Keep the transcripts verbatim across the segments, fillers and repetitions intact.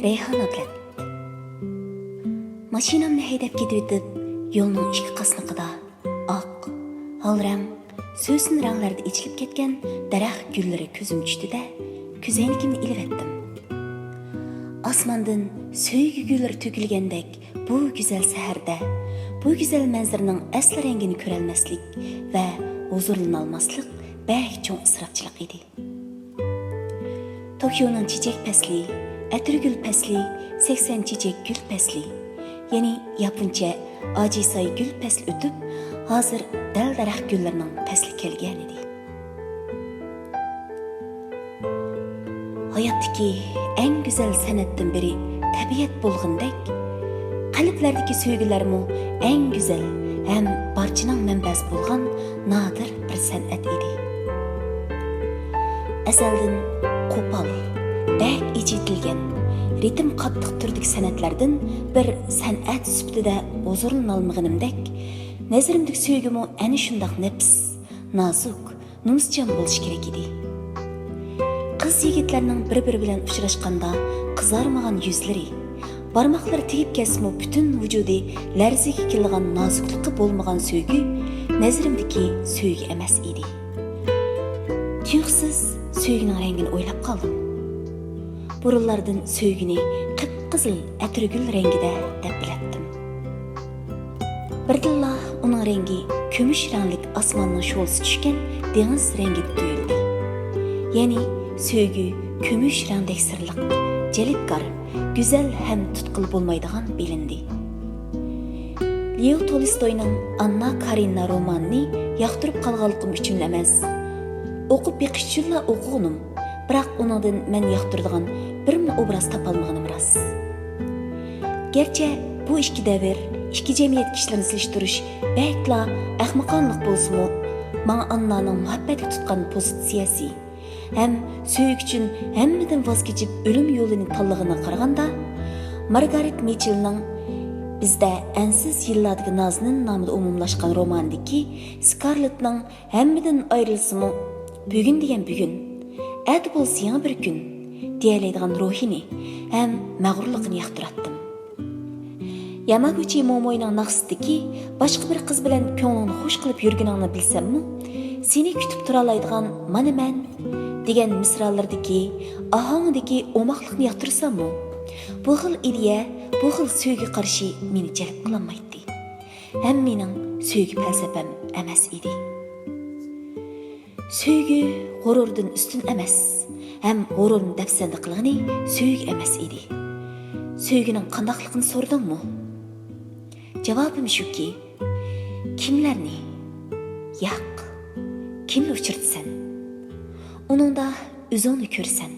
رەيھان ئابلەت. ماشىنامنى ھەيدەپ كېتىۋېتىپ، يولنىڭ ئىككى قاسنىقىدا ئاق، ھال رەڭ، سۆسۈن رەڭلەردە ئېچىلىپ كەتكەن دەرەخ گۈللىرى كۆزۈم چۈشتى-دە، كۆزەينىكىمنى ئېلىۋەتتىم. ئاسماندىن سۆيگۈ گۈللىرى تۆكۈلگەندەك بۇ گۈزەل سەھەردە، بۇ گۈزەل مەنزىرىنىڭ ئەسلى رەڭگىنى كۆرەلمەسلىك ۋە ھۇزۇرلىنالماسلىق بەك چوڭ ئىسراپچىلىق ئىدى. توكيونىڭ چېچەك پەسلى، ئەتىرگۈل پەسلى، سەكسەن چېچەك گۈل پەسلى، يەنى ياپونچە ئاجىساي گۈل پەسلى ئۆتۈپ، ھازىر دەل دەرەخ گۈللىرىنىڭ پەسلى كەلگەنىدى. ھاياتتىكى ئەڭ گۈزەل سەنئەتتىن بىرى تەبىئەت بولغىنىدەك، قەلبلەردىكى سۆيگۈلەرمۇ ئەڭ گۈزەل ھەم بارچىنىڭ مەنبەسى بولغان نادىر بىر سەنئەت ئىدى. ئەزەلدىن قوپال، بەك ئېچىۋېتىلگەن، رىتىم قاتتىق تۈردىكى سەنئەتلەردىن بىر سەنئەت سۈپىتىدە ھۇزۇرلىنالمىغىنىمدەك، نەزىرىمدىكى سۆيگۈمۇ ئەنە شۇنداق نەپىس، نازۇك، نومۇسچان بولۇشى كېرەك ئىدى. قىز-يىگىتلەرنىڭ بىر-بىرى بىلەن ئۇچراشقاندا قىزارمىغان يۈزلىرى، بارماقلىرى تېگىپ كەتسىمۇ پۈتۈن ۋۇجۇدى لەرزىگە كېلىدىغان نازۇكلۇقى بولمىغان سۆيگۈ نەزىرىمدىكى سۆيگۈ ئەمەس ئىدى. تۇيۇقسىز سۆيگۈنىڭ رەڭگىنى ئويلاپ قالدىم. بۇرۇنلاردىن سۆيگۈنى قىپقىزىل ئەتىرگۈل رەڭگىدە دەپ بىلەتتىم. بىردىنلا ئۇنىڭ رەڭگى كۈمۈش رەڭلىك ئاسماننىڭ شولىسى چۈشكەن دېڭىز رەڭگىدە تۇيۇلدى. يەنى سۆيگۈ كۈمۈش رەڭدەك سىرلىق، جەلپكار، گۈزەل ھەم تۇتقىلى بولمايدىغان بىلىندى. لېئو تولستوينىڭ ئاننا كارېنىنا رومانىنى ياقتۇرۇپ قالغانلىقىم ئۈچۈن ئەمەس، ئوقۇپ بېقىش ئۈچۈنلا ئوقۇغىنىم، بىراق ئۇنىڭدىن مەن ياقتۇرىدىغان بىرمۇ ئوبراز تاپالمىغىنىم راست. گەرچە بۇ ئىككى دەۋر، ئىككى جەمئىيەت كىشىلىرىنى سېلىشتۇرۇش بەكلا ئەخمىقانىلىق بولسىمۇ، ماڭا ئاننانىڭ مۇھەببەتكە تۇتقان پوزىتسىيەسى ھەم سۆيگۈ ئۈچۈن ھەممىدىن ۋاز كېچىپ ئۆلۈم يولىنى تاللىغىنىغا قارىغاندا، مارگارېت مىچېلنىڭ بىزدە ئەنسىز يىللاردىكى نازىنىن نامىدا ئومۇملاشقان روماندىكى سكارلېتنىڭ ھەممىدىن ئايرىلسىمۇ، بۈگۈن دېگەن بۈگۈن، ئەتە بولسا يېڭى بىر كۈن دېيەلەيدىغان روھىنى ھەم مەغرۇرلۇقىنى ياقتۇراتتىم. ياماگۇچى موموينىڭ ناخشىسىدىكى باشقا بىر قىز بىلەن كۆڭلۈڭنى خۇش قىلىپ يۈرگىنىڭنى بىلسەممۇ، سېنى كۈتۈپ تۇرالايدىغان مانا مەن دېگەن مىسرالىرىدىكى ئاھاڭدىكى ئوماقلىقنى ياقتۇرساممۇ، بۇ خىل ئىدىيە، بۇ خىل سۆيگۈ قارىشى مېنى جەلپ قىلالمايتتى. ھەم مېنىڭ سۆيگۈ پەلسەپەم ئەمەس ئىدى. سۆيگۈ غۇرۇردىن ئۈستۈن ئەمەس، ھەم غۇرۇرنى دەپسەندە قىلغىنى سۆيگۈ ئەمەس ئىدى. سۆيگۈنىڭ قانداقلىقىنى سورىدىڭمۇ؟ جاۋابىم شۇكى، كىملەرنى؟ ياق، كىمنى ئۇچرىتىسەن؟ ئۇنىڭدا ئۆزۈڭنى كۆرىسەن.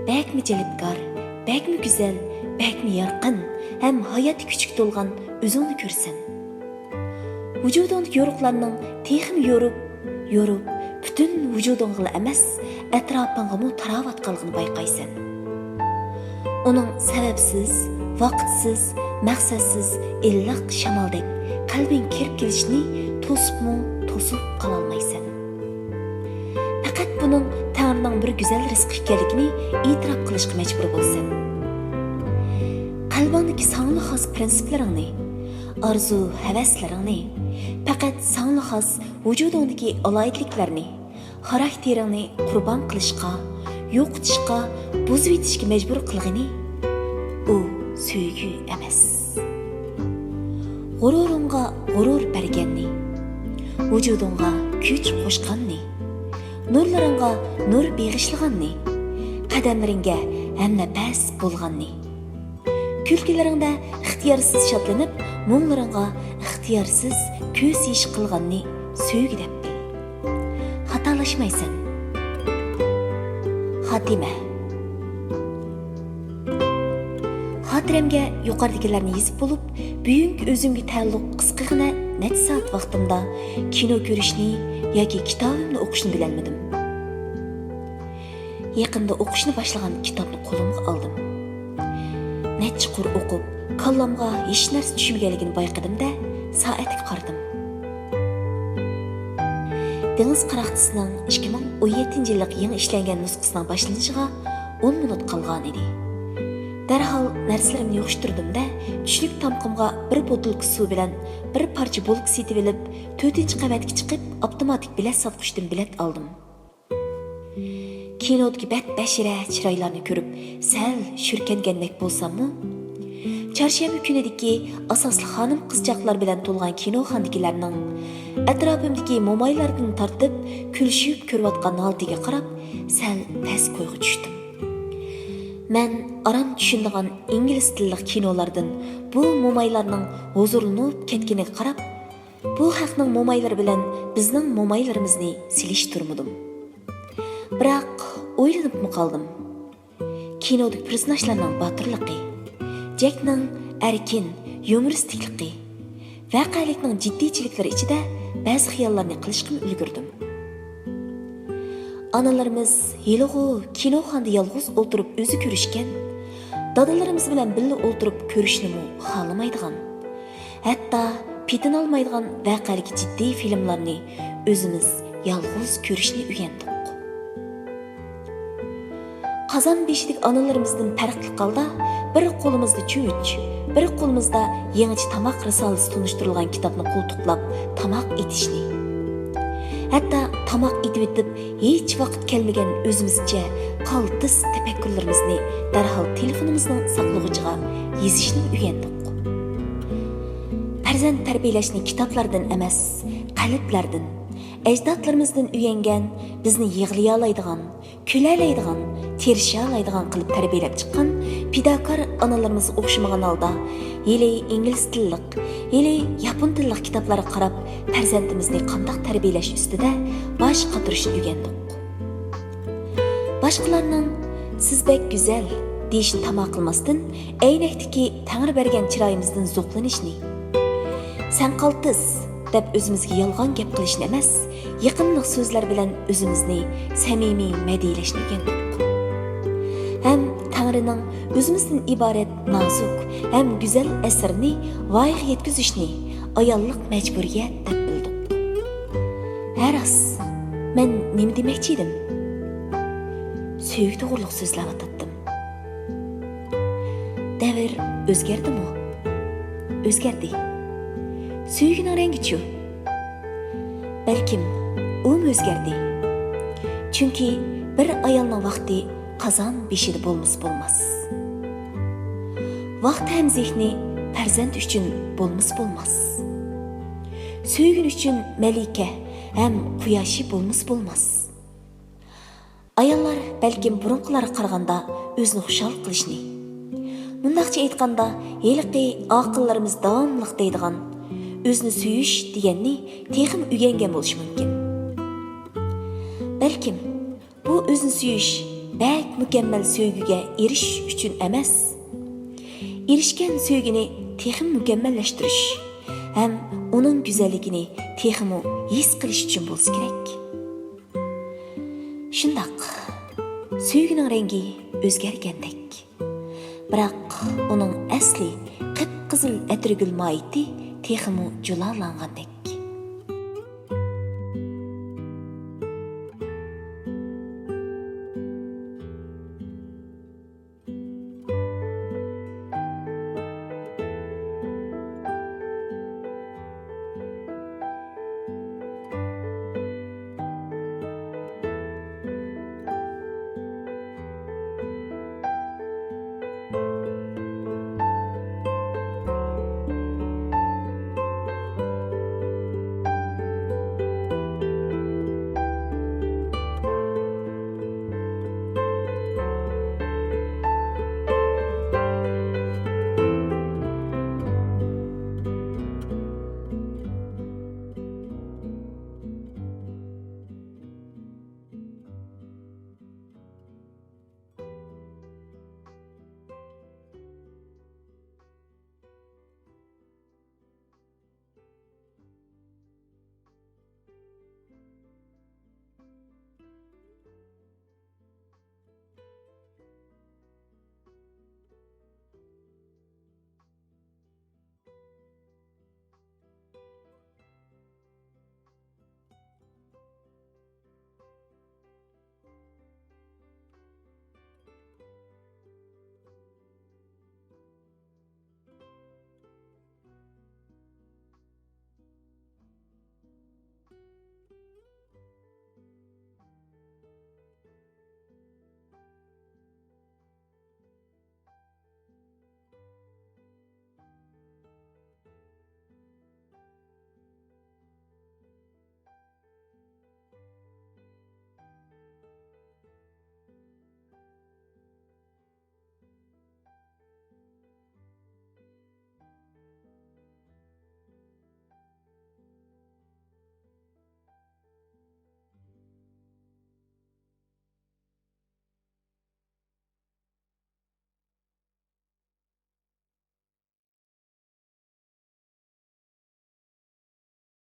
بەكمۇ جەلپكار، بەكمۇ گۈزەل، بەكمۇ يارقىن ھەم ھاياتىي كۈچكە تولغان ئۆزۈڭنى كۆرىسەن. ۋۇجۇدۇڭدىكى يورۇقلارنىڭ تېخىمۇ يورۇپ، يورۇپ، پۈتۈن ۋۇجۇدۇڭغىلا ئەمەس، ئەتراپىڭغىمۇ تاراۋاتقانلىقىنى بايقايسەن. ئۇنىڭ سەۋەبسىز، ۋاقىتسىز، مەقسەتسىز، ئىللىق شامالدەك قەلبىڭگە كىرىپ كېلىشىنى توسۇپمۇ توسۇپ قالالمايسەن. پەقەت بۇنىڭ تەڭرىنىڭ بىر گۈزەل رىزقى ئىكەنلىكىنى ئېتىراپ قىلىشقا مەجبۇر بولىسەن. قەلبىڭدىكى ساڭىلا خاس پىرىنسىپلىرىڭنى، ئارزۇ-ھەۋەسلىرىڭنى، پەقەت ساڭىلا خاس ۋۇجۇدۇڭدىكى ئالاھىدىلىكلەرنى، خاراكتېرىڭنى قۇربان قىلىشقا، يوقىتىشقا، بۇزۇۋېتىشكە مەجبۇر قىلغىنى ئۇ سۆيگۈ ئەمەس. غۇرۇرۇڭغا غۇرۇر بەرگەننى، ۋۇجۇدۇڭغا كۈچ قوشقاننى، نۇرلىرىڭغا نۇر بېغىشلىغاننى، قەدەملىرىڭگە ھەمنەپەس بولغاننى، كۈلكىلىرىڭدە ئىختىيارسىز شادلىنىپ، مۇڭلىرىڭغا ئىختىيارسىز كۆز يېشى قىلغاننى سۆيگۈ دەپ بىل. خاتالاشمايسەن. خاتىمە. خاتىرەمگە يۇقىرىدىكىلەرنى يېزىپ بولۇپ، بۈگۈنكى ئۆزۈمگە تەئەللۇق قىسقىغىنە نەچچە سائەت ۋاقتىمدا كىنو كۆرۈشنى ياكى كىتابىمنى ئوقۇشنى بىلەلمىدىم. يېقىندا ئوقۇشنى باشلىغان كىتابنى قولۇمغا ئالدىم. نەچچە قۇر ئوقۇپ، كاللامغا ھېچ نەرسە چۈشمىگەنلىكىنى بايقىدىم-دە، سائەتكە قارىدىم. دېڭىز قىراقچىسىنىڭ ئىككى مىڭ ئون يەتتىنچى يىللىق يېڭى ئىشلەنگەن نۇسخىسىنىڭ باشلىنىشىغا ئون مىنۇت قالغانىدى. دەرھال نەرسىلىرىمنى يىغىشتۇردۇم-دە، چۈشلۈك تامىقىمغا بىر بوتۇلكا سۇ بىلەن بىر پارچە بولكا سېتىۋېلىپ، تۆتىنچى قەۋەتكە چىقىپ، ئاپتوماتىك بېلەت ساتقۇچتىن بېلەت ئالدىم. كىنودىكى بەت بەشىرە چىرايلارنى كۆرۈپ، سەل شۈركەنگەندەك بولساممۇ، چارشەنبە كۈنىدىكى ئاساسلىق خانىم-قىزچاقلار بىلەن تولغان كىنوخانىدىكىلەرنىڭ ئەتراپىمدىكى مومايلاردىن تارتىپ كۈلۈشۈپ كۆرۈۋاتقان ھالىتىگە قاراپ، سەل پەس كويغا چۈشتۈم. مەن ئاران چۈشىنىدىغان ئىنگلىز تىللىق كىنولاردىن بۇ مومايلارنىڭ ھۇزۇرلىنىپ كەتكىنىگە قاراپ، بۇ خەقنىڭ مومايلىرى بىلەن بىزنىڭ مومايلىرىمىزنى سېلىشتۇرمىدىم. بىراق، ئويلىنىپمۇ قالدىم. كىنودىكى پېرسوناژلارنىڭ باتۇرلۇقى، جەكنىڭ ئەركىن، يۇمۇرىستىكلىقى، ۋەقەلىكنىڭ جىددىيچىلىكلىرى ئىچىدە بەزى خىياللارنى قىلىشقىمۇ ئۈلگۈردۈم. ئانىلىرىمىز ھېلىغۇ كىنوخانىدا يالغۇز ئولتۇرۇپ ئۆزى كۆرۈشكەن، دادىلىرىمىز بىلەن بىللە ئولتۇرۇپ كۆرۈشنىمۇ خالىمايدىغان، ھەتتا پېتىنالمايدىغان ۋەقەلىك جىددىي فىلىملارنى ئۆزىمىز يالغۇز كۆرۈشنى ئۆگەندۇق. قازان بېشىدىكى ئانىلىرىمىزدىن پەرقلىق ھالدا بىر قولىمىزدا چۆچ، بىر قولىمىزدا يېڭىچە تاماق رىسالىسى تونۇشتۇرۇلغان كىتابنى قولتۇقلاپ تاماق ئېتىشنى، ھەتتا تاماق ئېتىۋېتىپ ھېچ ۋاقىت كەلمىگەن ئۆزىمىزچە قالتىس تەپەككۇرلىرىمىزنى دەرھال تېلېفونىمىزنىڭ ساقلىغۇچىغا يېزىشنىمۇ ئۆگەندۇق. پەرزەنت تەربىيەلەشنى كىتابلاردىن ئەمەس، قەلبلەردىن، ئەجدادلىرىمىزدىن ئۆگەنگەن، بىزنى يىغلىيالايدىغان، كۈلەلەيدىغان، تىرىشالايدىغان قىلىپ تەربىيەلەپ چىققان پىداكار ئانىلىرىمىزغا ئوخشىمىغان ھالدا، ھېلى ئىنگلىز تىللىق، ھېلى ياپون تىللىق كىتابلارغا قاراپ، پەرزەنتىمىزنى قانداق تەربىيەلەش ئۈستىدە باش قاتۇرۇشنى ئۆگەندۇق. باشقىلارنىڭ «سىز بەك گۈزەل» دېيىشىنى تاما قىلماستىن، ئەينەكتىكى تەڭرى بەرگەن چىرايىمىزدىن زوقلىنىشنى، «سەن قالتىس» دەپ ئۆزىمىزگە يالغان گەپ قىلىشنى ئەمەس، يېقىملىق سۆزلەر بىلەن ئۆزىمىزنى سەمىمىي مەدھىيلەشنى ئۆگەندۇق. ھەم تەڭرىنىڭ ئۆزىمىزدىن ئىبارەت نازۇك ھەم گۈزەل ئەسىرىنى ۋايىغا يەتكۈزۈشنى ئاياللىق مەجبۇرىيەت دەپ بىلدۇق. ھە راست، مەن نېمە دېمەكچى ئىدىم؟ سۆيگۈ توغرۇلۇق سۆزلەۋاتاتتىم. دەۋر ئۆزگەردىمۇ؟ ئۆزگەردى. سۆيگۈنىڭ رەڭگىچۇ؟ بەلكىم ئۇمۇ ئۆزگەردى. چۈنكى بىر ئايالنىڭ ۋاقتى قازان بېشىدا بولمىسا بولماس. ۋاقتى ھەم زېھنى پەرزەنت ئۈچۈن بولمىسا بولماس. سۆيگۈنى ئۈچۈن مەلىكە ھەم قۇياشى بولمىسا بولماس. ئاياللار بەلكىم بۇرۇنقىلارغا قارىغاندا ئۆزىنى خۇشال قىلىشنى، مۇنداقچە ئېيتقاندا، ھېلىقى ئاقىللىرىمىز داۋاملىق دەيدىغان «ئۆزىنى سۆيۈش» دېگەننى تېخىمۇ ئۆگەنگەن بولۇشى مۇمكىن. بەلكىم بۇ ئۆزىنى سۆيۈش بەك مۇكەممەل سۆيگۈگە ئېرىشىش ئۈچۈن ئەمەس، ئېرىشكەن سۆيگۈنى تېخىمۇ مۇكەممەللەشتۈرۈش ھەم ئۇنىڭ گۈزەللىكىنى تېخىمۇ ھېس قىلىش ئۈچۈن بولسا كېرەك. شۇنداق، سۆيگۈنىڭ رەڭگى ئۆزگەرگەندەك، بىراق ئۇنىڭ ئەسلى قىپقىزىل ئەتىرگۈل ماھىيىتى تېخىمۇ جۇلالانغاندەك.